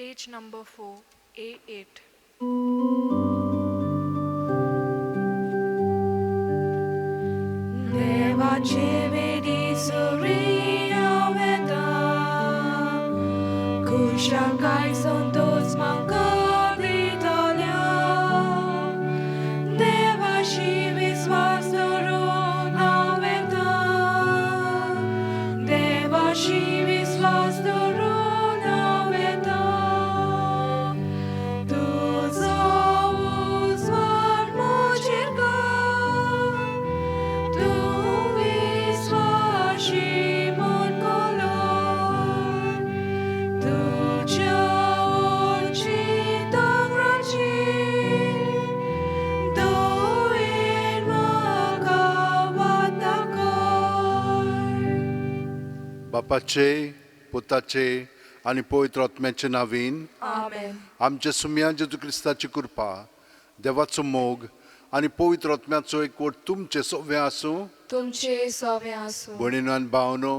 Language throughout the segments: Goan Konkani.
Page number 4, A8. देवाचे वेदी सुर्या वेता, खुशालकाय संतोष म्हाका दितल्या. देवाशी विस्वास दवरून हांव वेता, देवाशी विस्वास दवरून हांव वेता. तुजो उजवाड म्हजेर घाल, तूं विस्वाशी म्हूण कळोन, तुज्या चिंतनाची दवर म्हाका वाट दाखय. बापाचे, पुताचे आनी पवित्र आत्म्याचे नावीन. आमेन. आमच्या सुम्या जेजू क्रिस्ताची कृपा, देवाचो मोग आनी पवित्र आत्म्याचो एकवट तुमचे सव्वें आसूं. तुमचे सवे आसूं. भयणीनो आनी भावनो,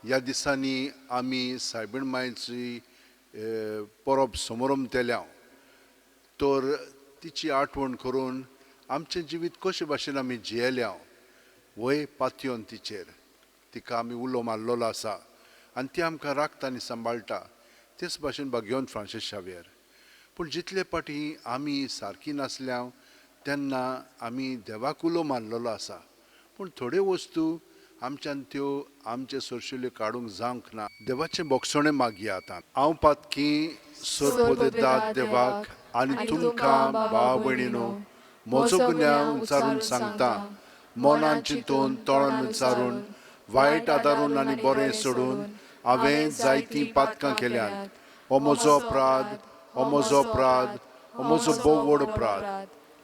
ह्या दिसांनी आमी सायबीण मायची परब समरमतेल्या, तर तिची आठवण करून आमचें जिवीत कशे भाशेन आमी जियेल्या वय पातयोन तिचेर तिका आमी उलो मारलेलो आसा आनी ती आमकां राखता आनी सांबाळटा. तेच भाशेन भाग्यवंत फ्रांसीस शावियर. पूण जितले फाटी आमी सारकी नासल्या तेन्ना आमी देवाक उलो मारलेलो आसा, पूण थोड्यो वस्तू आमच्यान त्यो आमचे सरशिल्ल्यो काडूंक जावंक ना. देवाचें बोगसणें मागया. आतां हांव पातकी सरपोदेदाद देवाक आनी तुमकां भाव भयणीनो म्हजो गुन्यांव उच्चारून सांगता. मनान चिंतून, तोंडान उच्चारून, वायट आदारून आनी बरें सोडून हांवें जायतीं पातकां केल्यांत. हो म्हजो अपराध, हो म्हजो अपराध, हो म्हजो भोव व्हड अपराध.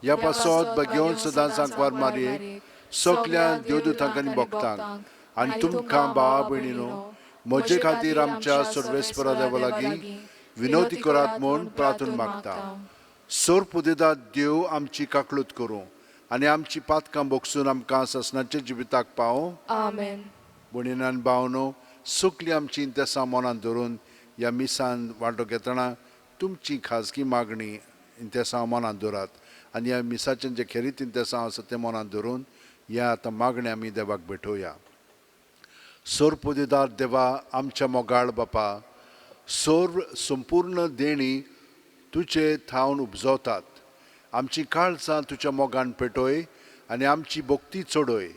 ह्या पासत भाग्यवंत सदांच आंकवार मारयेक, सगल्या देवदूतांक आनी भक्तांक आनी तुमकां भावा भयणीनो म्हजे खातीर आमच्या सर्वेस्परा देवा लागीं विनवती करात म्हूण प्रार्थून मागता. सोर पुदेदाद देव आमची काकळूत करूं आनी आमची पातकां बोगसून आमकां ससनाच्या जिविताक पावों. आमेन. भयणीन भावनो, सगलीं आमची इंतेसां मनांत धरून ह्या मिसान वांटो घेतना तुमची खाजगी मागणी इंतेसां मनांत दवरात आनी ह्या मिसाचें जें खेरीत इंतेसांव आसा तें मनांत धरून ह्या आतां मागणें आमी देवाक भेटोवया. सोरपुदेदार देवा, आमच्या मोगाळ बापा, सोर संपूर्ण देणी तुजे थावन उपजवतात. आमची काळजां तुज्या मोगान पेटय आनी आमची भक्ती चडय,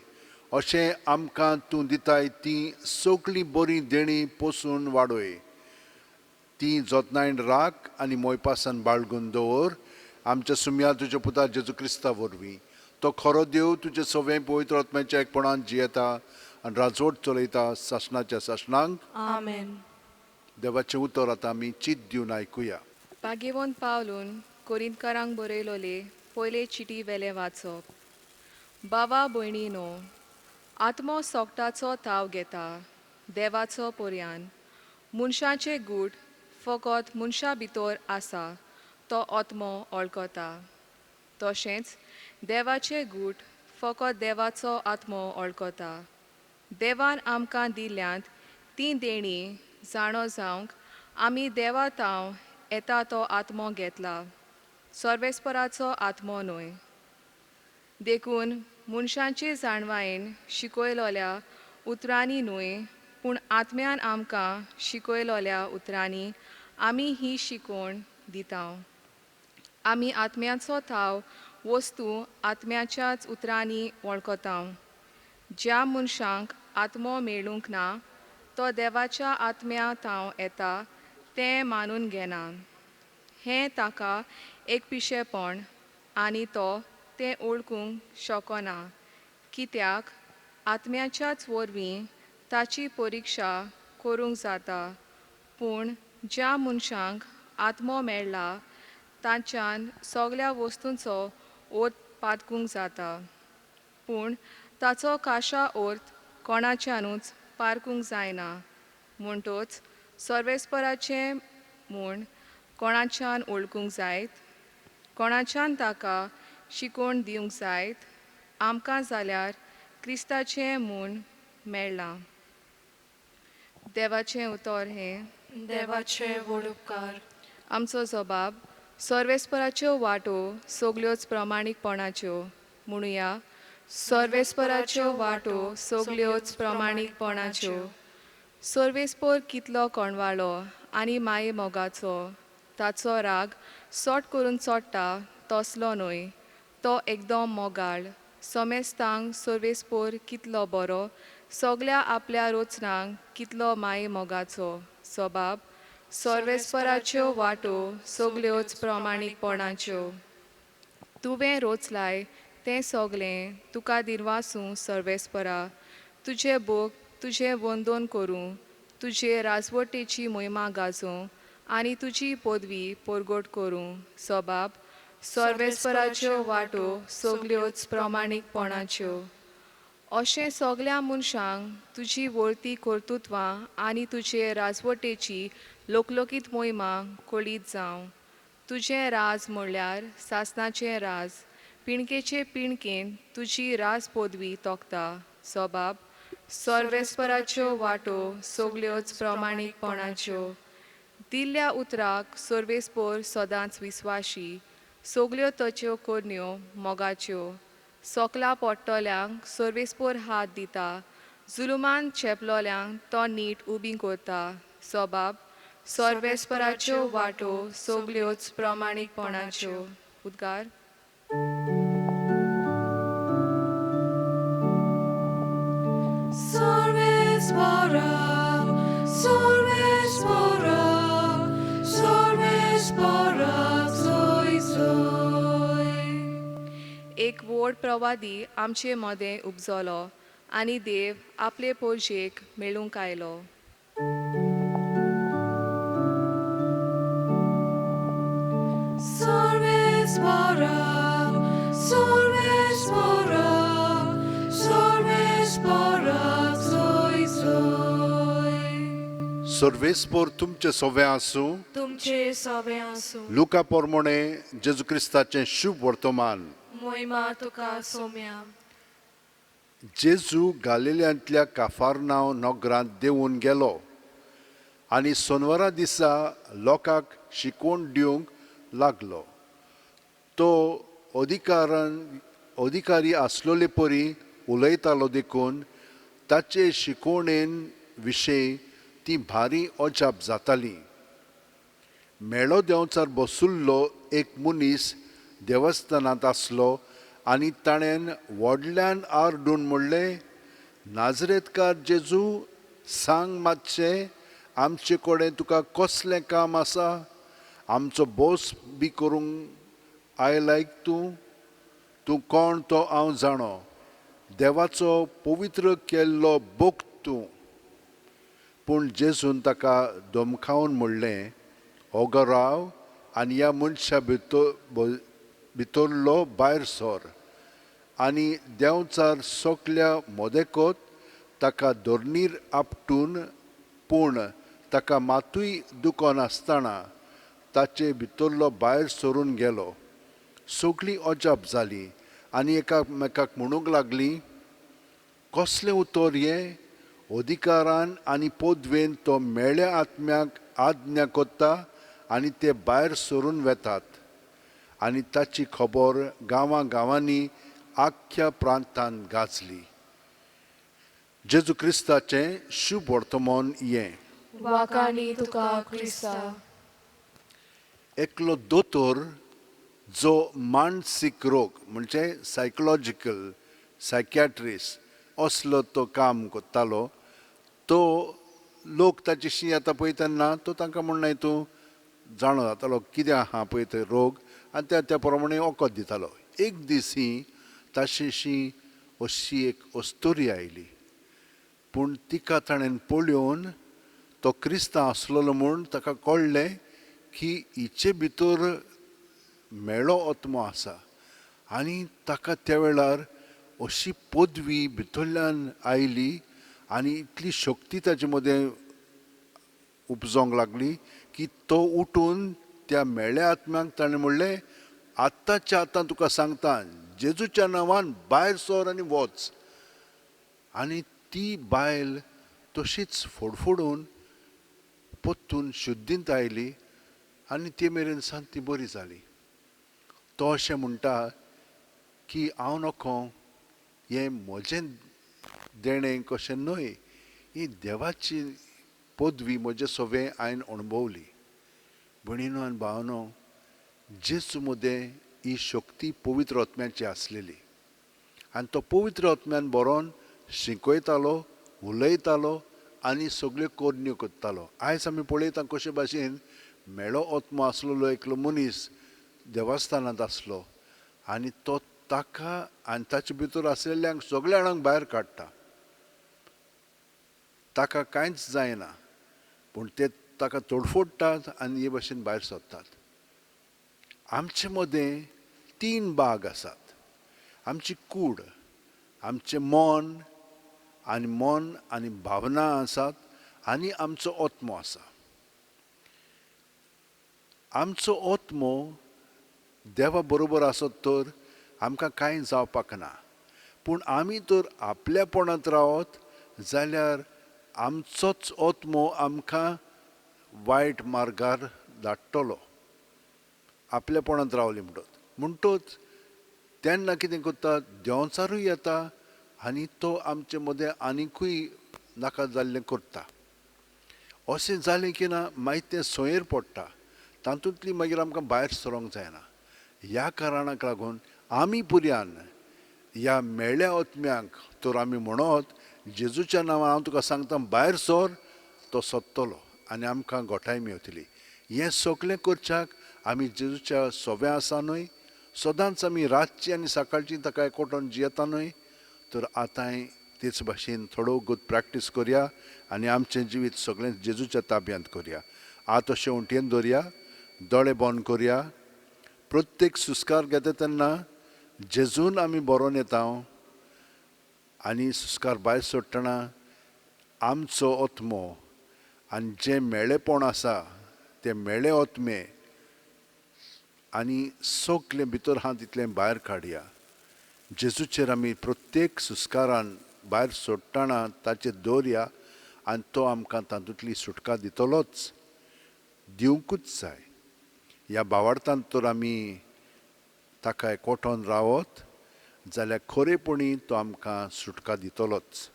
अशें आमकां तूं दिताय ती सगळीं बरीं देणीं पोसून वाडय. ती जतनायन राख आनी मोयपासान बाळगून दवर. आमच्या सुम्या तुज्या पुता जेजू क्रिस्ता वरवीं. तो खरो देव, तुजें सवें पवित्र आत्म्याच्या एकपणान जियेता आनी राजवट चलयता सासणाच्या सासणांक. आमेन. देवाचें उतर आतां आमी चीत दिवन आयकुया. भाग्यवंत पावलून कोरिंतकारांक बरयलोले पयले चिटी वेलें वाचप. बाबा भयणीनो, आत्मो सोगटाचो ताव घेता देवाचो पर्यान. मनशाचें गूट फकत मनशा भितर आसा तो आत्मो वळखता, तशेंच देवाचें गूट फकत देवाचो आत्मो वळखता. देवान आमकां दिल्यांत तीं देणीं जाणो जावंक आमी देवा ताव येता तो आत्मो घेतला, सर्वेस्पराचो आत्मो न्हय. देखून मनशांचे जाणवायेन शिकयलोल्या उतरांनी न्हय, पूण आत्म्यान आमकां शिकयलोल्या उतरांनी आमी ही शिकवण दिता. आमी आत्म्याचो थाव वस्तू आत्म्याच्याच उतरांनी वळखता. ज्या मनशांक आत्मो मेळूंक ना तो देवाच्या आत्म्या थाव येता तें मानून घेना. हें ताका एक पिशेपण आनी तो तें वळखूंक शकना, कित्याक आत्म्याच्याच वरवीं ताची परिक्षा करूंक जाता. पूण ज्या मनशांक आत्मो मेळ्ळा तांच्यान सगळ्या वस्तूंचो अर्थ पातकूंक जाता, पूण ताचो खाशा अर्थ कोणाच्यानूच पारकूंक जायना. म्हणटच सर्वेस्पराचें म्हूण कोणाच्यान वळखूंक जायत, कोणाच्यान ताका शिकोवन दिवंक जायत, आमकां जाल्यार क्रिस्ताचें म्हूण मेळ्ळां. देवाचें उतर हें. देवाचे व्हड उपकार. आमचो जबाब सर्वेस्पराच्यो वाटो सगल्योच प्रमाणीकपणाच्यो. म्हणुया, सर्वेस्पराच्यो वाटो सगल्योच प्रमाणीकपणाच्यो. सर्वेस्पोर कितलो कोणवाळो आनी माये मोगाचो. ताचो राग सोट करून चोडटा तसलो न्हय, तो एकदम मोगाळ. समेस्तांक सर्वेस्पोर कितलो बरो, सगल्या आपल्या रोचनांक कितलो माये मोगाचो. सबाब सर्वेस्पराच्यो वाटो सगल्योच प्रमाणीकपणाच्यो. तुवें रोचलाय तें सगलें तुका दिनवासूं सर्वेस्परा. तुजें भोग तुजें वंदन करूं, तुजे राजवटेची मोहिमा गाजोवं आनी तुजी पदवी परगट करूं. सबाब सर्वेस्पराच्यो वाटो सगल्योच प्रमाणीकपणाच्यो. अशें सगल्या मनशांक तुजी वळती कर्तुत्वां आनी तुजे राजवटेची लोकलोकीत मोहिमा कळीत जावं. तुजें राज म्हणल्यार सासणाचें राज, पिणकेचे पिणकेन तुजी राज पदवी तोखता. सबाब सर्वेस्पराच्यो वाटो सगल्योच प्रमाणीकपणाच्यो. दिल्ल्या उतराक सर्वेस्पोर सदांच विस्वाशी, सगल्यो ताच्यो करण्यो मोगाच्यो. सोकला पडटल्यांक सर्वेस्पोर हात दिता, जुलुमान चेपलोल्यांक तो नीट उबी करता. सबाब सर्वेस्पराच्यो वाटो सगल्योच प्रमाणीकपणाच्यो. उद्गार. सर्वेस्परा, सर्वेस्परा, सर्वेस्परा, जोय जोय. एक व्हड प्रवादी आमचे मदें उपजलो आनी देव आपले पोरजेक मेळूंक आयलो. सर्वेस्परा, सर्वेस्परा, सर्वेस्परा, जोय जोय. सर्वेस्पोर तुमचे सोवे आसूं. तुमचे सवे आसूं. लुका पोरमोणे जेजू क्रिस्ताचें शुभ वर्तमान. मोहिमा तुका सोम्या. जेजू गालिल्यांतल्या काफारनाव नगरांत देंवून गेलो आनी सोनवारा दिसा लोकांक शिकवण दिवंक लागलो. तो अधिकारान अधिकारी आसलोले परी उलयतालो देखून ताचे शिकवणेन विशय ती भारी अजाप जाताली. मेळो देंवचार बसुल्लो एक मनीस देवस्थानांत आसलो आनी ताणें व्हडल्यान आरडून म्हणलें, नाजरेतकार जेजू, सांग मातशें आमचे कडेन तुका कसलें काम आसा? आमचो बोस बी करूंक आयलायक तूं? तूं कोण तो हांव जाणो, देवाचो पवित्र केल्लो भक्त तूं. पूण जेजून ताका धमकावन म्हणलें, ओगो राव आनी ह्या मनशा भितरलो भायर सर. आनी देंवचार सोकल्या मदेकोत ताका धरणीर आपटून, पूण ताका मातूय दुखो नासतना ताचे भितरलो भायर सरून गेलो. सगळीं अजाप जाली आनी एकामेकाक म्हणूंक लागली, कसलें उतर हें? अधिकारान आनी पदवेन तो मेळ्या आत्म्याक आज्ञा करता आनी ते भायर सरून वेतात. आनी ताची खबर गांवां गांवांनी आख्ख्या प्रांतांत गाजली. जेजू क्रिस्ताचें शुभ वर्तमान हें. वाकाणी तुका क्रिस्ता. एकलो दोतोर जो मानसीक रोग म्हणजे सायकोलॉजिकल सायकॅट्रिस्ट असलो तो काम करतालो. तो लोक ताचेशी येता पळय तेन्ना तो तांकां म्हणनाय तूं जाणो जातालो कितें आहा पळय ते रोग आनी त्या त्या प्रमाणे वखद दितालो. एक दीस ही ताचेशी अशी एक अस्तुरी आयली, पूण तिका ताणें पळोवन तो क्रिस्तांव आसलेलो म्हूण ताका कळ्ळें की हिचे भितर मेळो आत्मो आसा. आनी ताका त्या वेळार अशी पदवी भितरल्यान आयली आनी इतली शक्ती ताचे मदें उपजोंक लागली की तो उठून त्या मेळ्या आत्म्याक ताणें म्हणलें, आत्ताच्या आतां तुका सांगता, जेजूच्या नांवान भायर सर आनी वच. आनी ती बायल तशीच फडफडून परतून शुद्धींत आयली आनी ते मेरेन सान ती बरी जाली. तो अशें म्हणटा की हांव नको, हें म्हजें देणें कशें न्हय, ही देवाची पदवी म्हजे सवें हांवें अणभवली. भयणीनो आनी भावनो, जेजू मदें ही शक्ती पवित्र आत्म्याची आसलेली आनी तो पवित्र आत्म्यान बरोवन शिकयतालो, उलयतालो आनी सगल्यो करण्यो करतालो. आयज आमी पळयता कशे भाशेन मेळो आत्मो आसलेलो एकलो मनीस देवस्थानांत आसलो आनी तो ताका आनी ताचे भितर आशिल्ल्यांक सगल्या जाणांक भायर काडटा. ताका कांयच जायना, पूण ते ताका तोडफोडटात आनी हे भाशेन भायर सरतात. आमचे मदें 3 भाग आसात. आमची कूड, आमचें मन आनी मन आनी भावना आसात आनी आमचो आत्मो आसा. आमचो आत्मो देवा बरोबर आसत तर आमकां कांय जावपाक ना, पूण आमी तर आपल्यापणांत रावत जाल्यार आमचोच आत्मो आमकां वायट मार्गार धाडटलो. आपल्यापणांत रावली म्हणटच तेन्ना कितें करता, देंवचारूय येता आनी तो आमचे मदें आनिकूय नाका जाल्लें करता. अशें जालें की ना मागीर तें सोयेर पडटा, तातूंतली मागीर आमकां भायर सरोंक जायना. ह्या कारणाक लागून आमी पुर्यान ह्या मेळ्ळ्या आत्म्यांक तर आमी म्हणत जेजूच्या नांवान हांव तुका सांगता भायर सर, तो सोदतलो आनी आमकां गोठाय मेवतली. हें सगळें करच्याक आमी जेजूच्या सोव्या आसा न्हय, सदांच आमी रातची आनी सकाळची ताका एकवटून जियेता न्हय, तर आतांय तेच भाशेन थोडो गुद प्रॅक्टीस करया आनी आमचें जिवीत सगळें जेजूच्या ताब्यांत करया. आतां अशें उंटयेन दवरया, दोळे बंद करया. प्रत्येक सुस्कार घेता तेन्ना जेजून आमी बरोवन येता आनी सुस्कार भायर सोडटना आमचो आत्मो आनी जें मेळेपण आसा तें मेळे आत्मे आनी सगलें भितर आहा तितलें भायर काडया. जेजूचेर आमी प्रत्येक सुस्कारान भायर सोडटना ताचेर दवरया आनी तो आमकां तातूंतली सुटका दितलोच, दिवंकूच जाय. ह्या भावार्थान तर आमी ताका एकवटोन रावत जाल्यार खरेपणी तो आमकां सुटका दितलोच.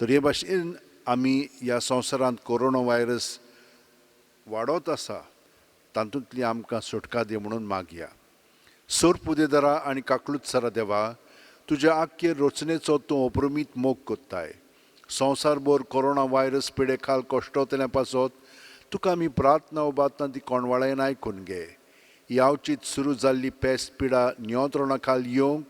तर हे भाशेन आमी ह्या संवसारांत कोरोना व्हायरस वाडत आसा तातूंतली आमकां सुटका दी म्हणून मागया. सोर पुदेदारा आनी काकलूत सरा देवा, तुज्या आख्खे रचनेचो तूं अपरमीत मोग कोत्ताय. संवसारभर कोरोना व्हायरस पिडे खाल कश्टोतल्या पासत तुका आमी प्रार्थना उबातना ती कोणवाळ्यान आयकून घे. ही आवचीत सुरू जाल्ली पेस्ट पिडा नियंत्रणा खाल येवंक,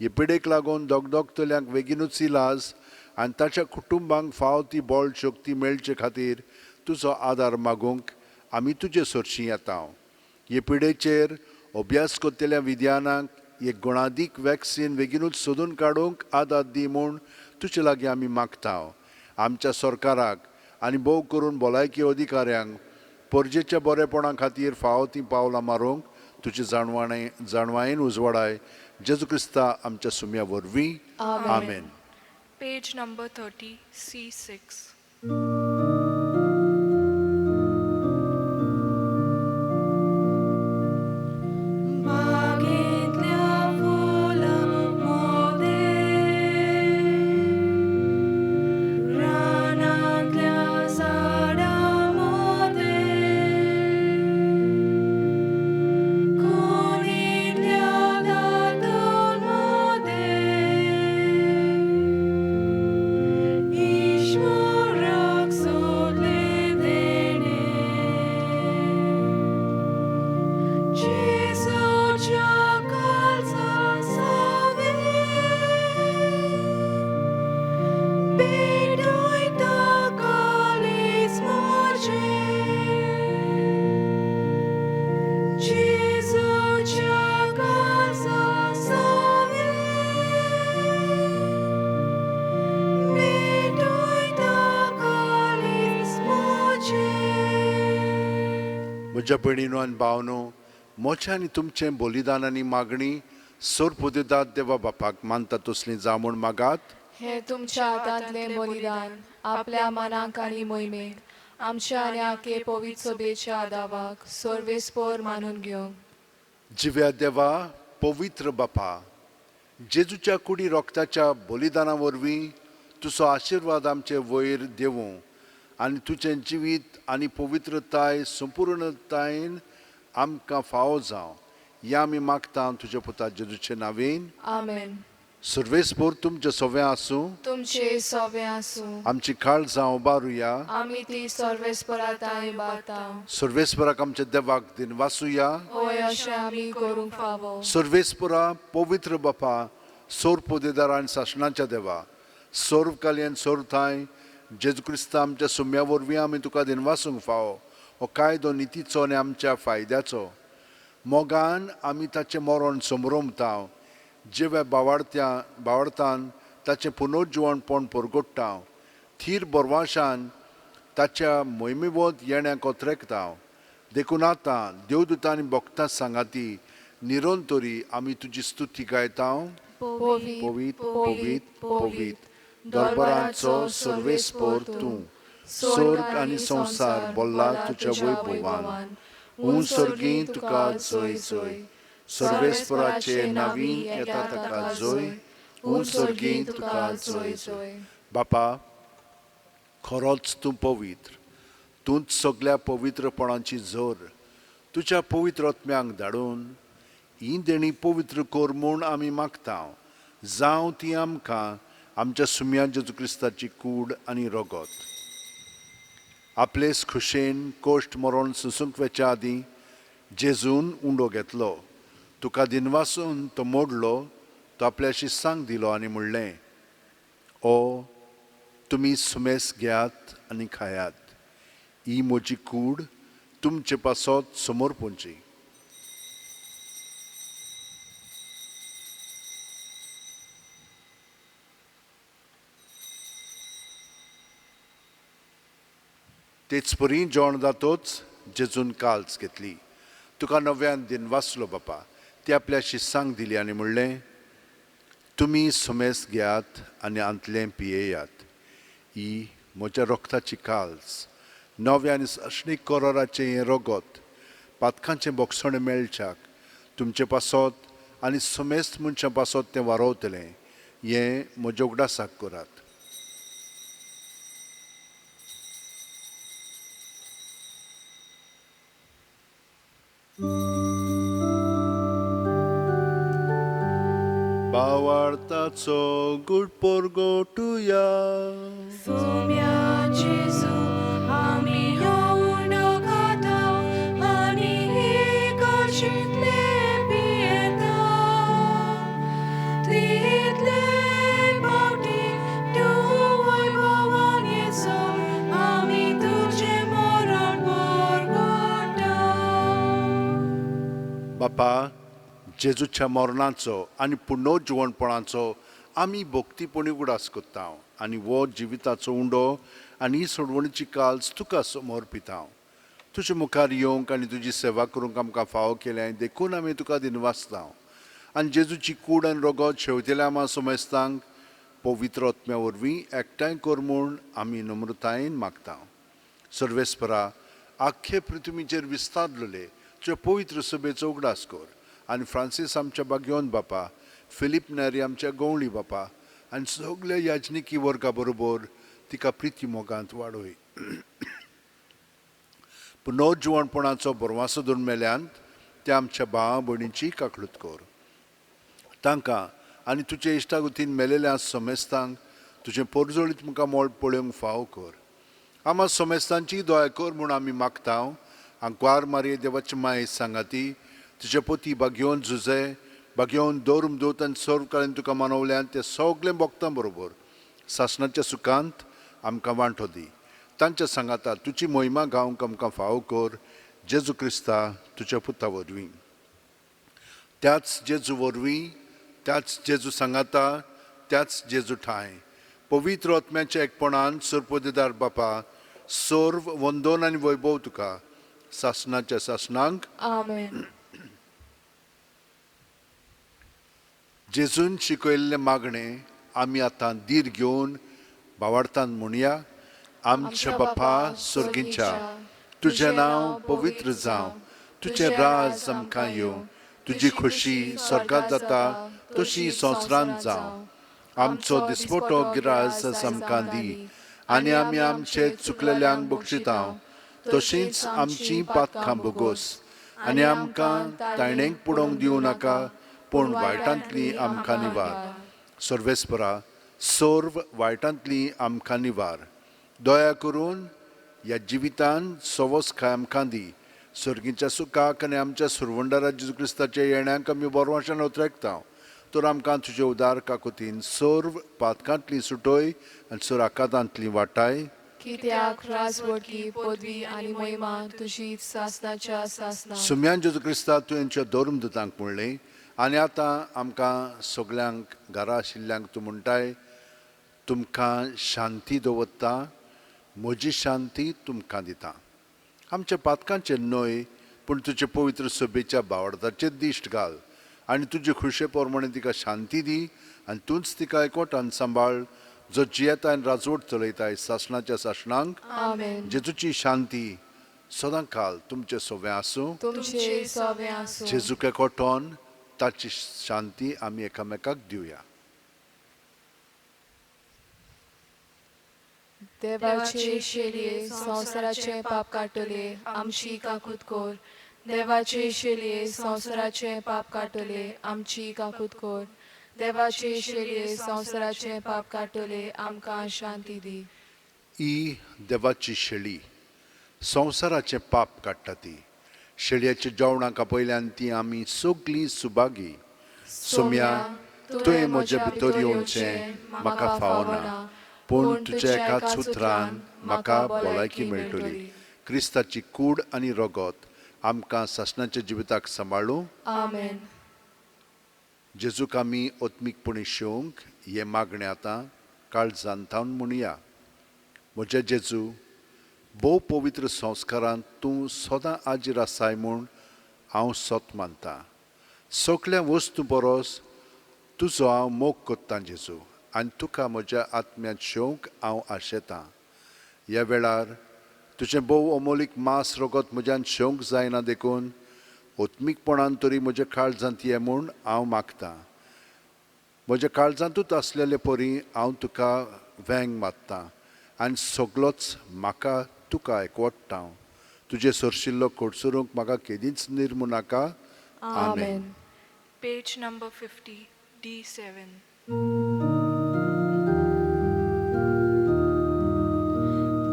हे पिडेक लागून दगदगतल्यांक बेगीनूच इलाज आनी ताच्या कुटुंबांक फाव ती बळ शक्ती मेळचे खातीर तुजो आदार मागूंक आमी तुजे सरशीं येता. हे पिडेचेर अभ्यास करतल्या विद्यानाक एक गुणादीक वॅक्सीन बेगीनूच सोदून काडूंक आदार दी म्हूण तुजे लागीं आमी मागता. आमच्या सरकाराक आनी भोव करून भलायकी अधिकाऱ्यांक परजेच्या बरेपणा खातीर फावो तीं पावलां मारूंक तुजी जाणवायेन उजवाडाय. जेजू क्रिस्ता आमच्या सुम्या वरवीं, आमेन. Page number 30, C6. बागेंतल्या फुलां मोदें, रानांतल्या झाडां मोदें, कोणीतल्या दातां मोदें, ईश्वराक सोदलें देणें. जेजूच्या काळजा सवें भेटयता काळीज म्हजें. जेजूच्या काळजा सवें भेटयता काळीज म्हजें. म्हज्या भयणीनो आनी भावनो, म्हजें आनी तुमचें बलिदान आनी मागणी सोरपुदेदात देवा बापाक मानता तसलीं जावं म्हूण मागात. हें तुमच्या हातांतलें बलिदान आपल्या मनाक आनी मोहिमेक आमच्या आनी आखे पवित्र सभेच्या आदावाक सर्वेस्पोर मानून घेवंक. जिव्या देवा, पवित्र बापा, जेजूच्या कुडी रोगताच्या बलिदाना वरवीं तुजो आशिर्वाद आमचे वयर देवूं आनी तुजें जिवीत आनी पवित्रताय संपूर्णतायेन आमकां फावो जावं, ह्या आमी मागता तुज्या पुता जेजूचे नांवेन. आमेन. सर्वेस्पोर तुमचें सवें आसूं. तुमचे सवें आसूं. आमची काळजां उबारुया. आमी ती सर्वेस्परा तांय उबारता. सर्वेस्पराक आमच्या देवाक दिनवासुया. होय, अशें आमी करूंक फावो. सर्वेस्परा, पवित्र बापा, सोर पोदेदार आनी सासणाच्या देवा, सर्व कालयन सर्व थांय जेजू क्रिस्ता आमच्या सुम्या वरवीं आमी तुका दिनवासूंक फावो. हो कायदो नितीचो आनी आमच्या फायद्याचो. मोगान आमी ताचें मरण समरोमता, जिव्या बावाडत्या बावडतान ताचें पुनर्जिवणपण परगोडटा, थीर बरवाशान ताच्या मोहिमेवत येण्या कोत्रेकता. देखून आतां देवदूतांनी भक्तां सांगाती निरंतरी आमी तुजी स्तुती गायता. पवित पवीत पवीत पवीत, दरबाराचो सर्वेस्पोर तूं, स्वर्ग आनी संवसार बोल्ला तुज्या वैभवान. ऊं सर्गी तुका जय जय, सर्वेस्पराचे नावीन येता ताका जय, ऊं सर्गी तुका जय जय. बापा, खरोच तूं पवित्र, तूंच सगल्या पवित्रपणाची जोर. तुज्या पवित्र आत्म्यांक धाडून ही देणी पवित्र कर म्हूण आमी मागता. जावं ती आमकां आमच्या सुम्या जेजू क्रिस्ताची कूड आनी रगत. आपलेच खुशेन कोश्ट मरण सुसूंक वेच्या आदीं जेजून उंडो घेतलो, तुका दिनवासून तो मोडलो, तो आपल्याशी सांग दिलो आनी म्हणलें, ओ तुमी सुमेस घेयात आनी खायात, ही म्हजी कूड तुमचे पासत समर्पणची. तेच परी जेवण जातोच जेजून काल्स घेतली, तुका नव्यान दिनवासलो बापा, ती आपल्याशी सांग दिली आनी म्हणलें, तुमी सुमेस घेयात आनी आंतलें पियेयात, ही म्हज्या रोगताची काल्स, नव्या आनी सासणीक कराराचें हें रगत, पातकांचें बोगसणें मेळच्याक तुमचे पासत आनी समेस्त मनशां पासत तें वारोवतलें, हें म्हज्या उगडासाक करात. बावार्ताचो गुड पोरगोटुया. सुम्या जेजू आमी हो उंडो खाता आनी ही काशींतले पियेता. तितले पावटी तूं वैभवान येसो, आमी तुजें मरण परगटा. बापा, जेजूच्या मरणाचो आनी पुनर्जिवणपणाचो आमी भक्तीपणी उगडास करता आनी हो जिविताचो उंडो आनी ही सोडवणीची काल्स तुका समर्पिता. तुजे मुखार येवंक आनी तुजी सेवा करूंक आमकां फावो केल्या देखून आमी तुका दिनवासता. आनी जेजूची कूड आनी रगत शेवतेल्या आमा समेस्तांक पवित्र आत्म्या वरवीं एकठांय कर म्हूण आमी नम्रतायेन मागता. सर्वेस्परा, आख्खे पृथ्वीचेर विस्तारलेले तुज्या पवित्र सभेचो उगडास कर आनी फ्रांसीस आमच्या बागयोन बापा, फिलीप नेरी आमच्या गवळी बापा आनी सगल्या याजनिकी वर्गा बरोबर तिका प्रिती मोगांत वाडय. पुनर्जिवणपणाचो बरवासो धरून मेल्यांत त्या आमच्या भावा भयणींची काकळूत कर. तांकां आनी तुजे इश्टागतीन मेलेल्या समेस्तांक तुजें पोरजोळीत मुखार मोळ पळोवंक फावो कर. आमा समेस्तांची दया कर म्हूण आमी मागता. आंकवार मारये देवाची माय सांगाती, तुजे पोती बागयोवन झुजे बागयोवन दवरून दवत आनी सर्व काळान तुका मानवल्यान ते सगळें भोगतां बरोबर सासणाच्या सुखांत आमकां वांटो दी. तांच्या सांगाता तुजी मोहिमा गावंक आमकां फावो कर, जेजू क्रिस्ता तुज्या पुता वरवीं. त्याच जेजू वरवीं, त्याच जेजू सांगाता, त्याच जेजू ठांय पवित्र आत्म्याच्या एकपणान सरपोदेदार बापा, सर्व वंदन आनी वैभव तुका सासणाच्या सासणांक. आमेन. जेजून शिकयल्लें मागणें आमी आतां धीर घेवन भावार्थान म्हणया. आमच्या बापा सोर्गींच्या, तुजें नांव पवित्र जावं, तुजें राज आमकां येवं, तुजी खोशी स्वर्गांत जाता तशी संवसारांत जावं. आमचो दिसपटो गिरास आमकां दी आनी आमी आमचे चुकलेल्यांक बक्षिता तशींच आमची पातकां भोगोस आनी आमकां तायणेक पुडोवंक दिवं नाका, पूण वायटांतली आमकां निवार. सर्वेस्परा, सर्व वायटांतली आमकां निवार. दया करून ह्या जिवितान सवस खाय आमकां दी. सर्गीच्या सुखाक आनी आमच्या सुरवंडारा जेजू क्रिस्ताच्या येण्याक आमी बरवाशान उतरेकता. तर आमकां तुजे उदार काकुतीन सर्व पातकांतली सुटय आनी सर आकातांतली वाटाय. कित्याक राजवटकी पदवी आनी महिमा तुजी सासनाच्या सासना. सुम्यान जेजू क्रिस्ता तुवेंच्या धर्मदूतांक म्हणलें आनी आतां आमकां सगल्यांक घरा आशिल्ल्यांक तूं म्हणटाय, तुमकां शांती दवरता, म्हजी शांती तुमकां दिता. आमच्या पातकांचेर न्हय पूण तुजे पवित्र सभेच्या बावडताचेर दिश्ट घाल आनी तुजे खुशे प्रमाणे तिका शांती दी आनी तूंच तिका एकवटान सांबाळ, जो जियेता आनी राजवट चलयताय सासणाच्या सासणांक. आमेन. जेजूची शांती सदां काल तुमचे सोवे आसूं. तुमचे सोवे आसूं. जेजूक एकवटोन ताची शांती आमी एकामेकाक दिवया. देवाचे शेलये संवसाराचे पाप काडटले, आमची काकूत कर. देवाचे शेलये संवसाराचे पाप काडटले, आमची काकूत कर. देवाचे शेलये संवसाराचे पाप काडटले, आमकां शांती दी. ही देवाची शेळी संवसाराचें पाप काडटा. ती शेळयेच्या जेवणाक आपयल्यान ती आमी सगलीं सुभागी. सोम्या, तुवें म्हज्या भितर येवचें म्हाका फावना, पूण तुज्या एकाच उतरान म्हाका भलायकी मेळटली. क्रिस्ताची कूड आनी रगत आमकां सासणाच्या जिविताक सांबाळूं. आमेन. जेजूक आमी आत्मीकपणी शेवंक हें मागणें आतां काळजान थावन म्हणया. म्हज्या जेजू, भोव पवित्र संस्कारांत तूं सदां आजीर आसाय म्हूण हांव सत मानतां. सगल्या वस्तू परस तुजो हांव मोग कोत्तां जेजू, आनी तुका म्हज्या आत्म्यांत शेवंक हांव आशेतां. ह्या वेळार तुजें भोव अमोलीक मांस रगत म्हज्यान शेवंक जायना, देखून आत्मीकपणान तरी म्हज्या काळजांत ये म्हूण हांव मागतां. म्हज्या काळजांतूच आसलेले परी हांव तुका वेंग मारतां आनी सगलोच म्हाका तुका एकवटता. तुजें सरशिल्लो कडसरूंक म्हाका केदींच निर्मू नाका. आमेन. Page number 50, D7.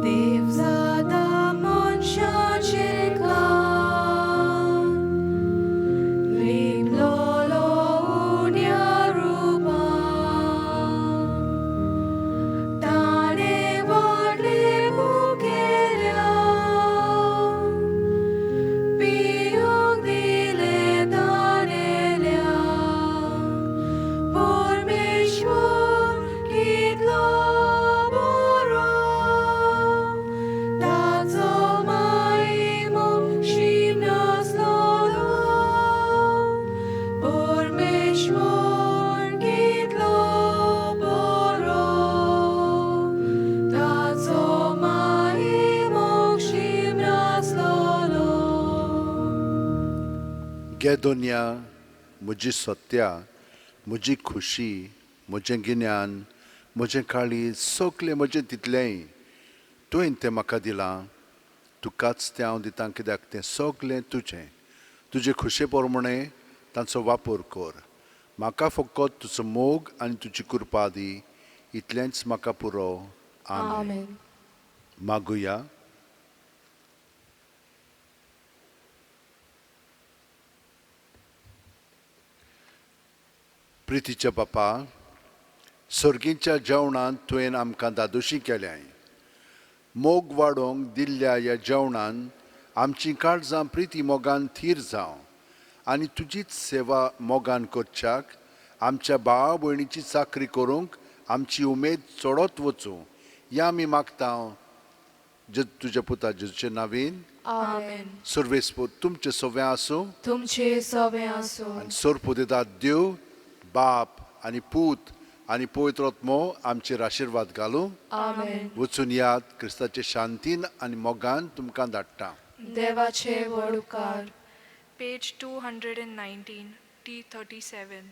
देव जाता मनशाचें काम, लिपलोलो उण्या रुपान, ताणें व्हडलें मुखेल्या, पिवंक दिलें ताणेल्या. परमेश्वर कितलो बरो, ताचो मायमो शीम नासलोलो. परमेश्वर कितलो बरो, ताचो मायमो शीम नासलोलो. गे दोनया, म्हजी सत्या, म्हजी खुशी, म्हजें गिन्यान, म्हजें काळीज, सगलें म्हजें तितलेंय तुवें तें म्हाका दिलां. तुकाच तें हांव दितां, कित्याक तें सगलें तुजें. तुजे खुशे प्रमाणे तांचो वापर कर. म्हाका फकत तुजो मोग आनी तुजी कृपा दी, इतलेंच म्हाका पुरो. आमेन. आमेन. मागुया. प्रितीच्या बापा, सर्गीच्या जेवणांत तुवें आमकां दादोशी केल्याय. मोग वाडोवंक दिल्ल्या ह्या जेवणान आमचीं काळजां प्रिती मोगान थीर जावं आनी तुजीच सेवा मोगान करच्याक आमच्या भावा भयणीची चाकरी करूंक आमची उमेद चडत वचूं, ह्या आमी मागता तुज्या पुता जेजूचे नावीन. आमेन. सर्वेस्पूत तुमचें सगळें आसूं. तुमचे सवे आसूं. आनी सोरपुदेदात देव बाप आनी पूत आनी पवित्र आत्मो आमचेर आशिर्वाद घालूं. आमेन. वचून याद, क्रिस्ताचे शांतीन आनी मोगान तुमकां धाडटा. देवाचे व्हड उपकार. Page 219, T37.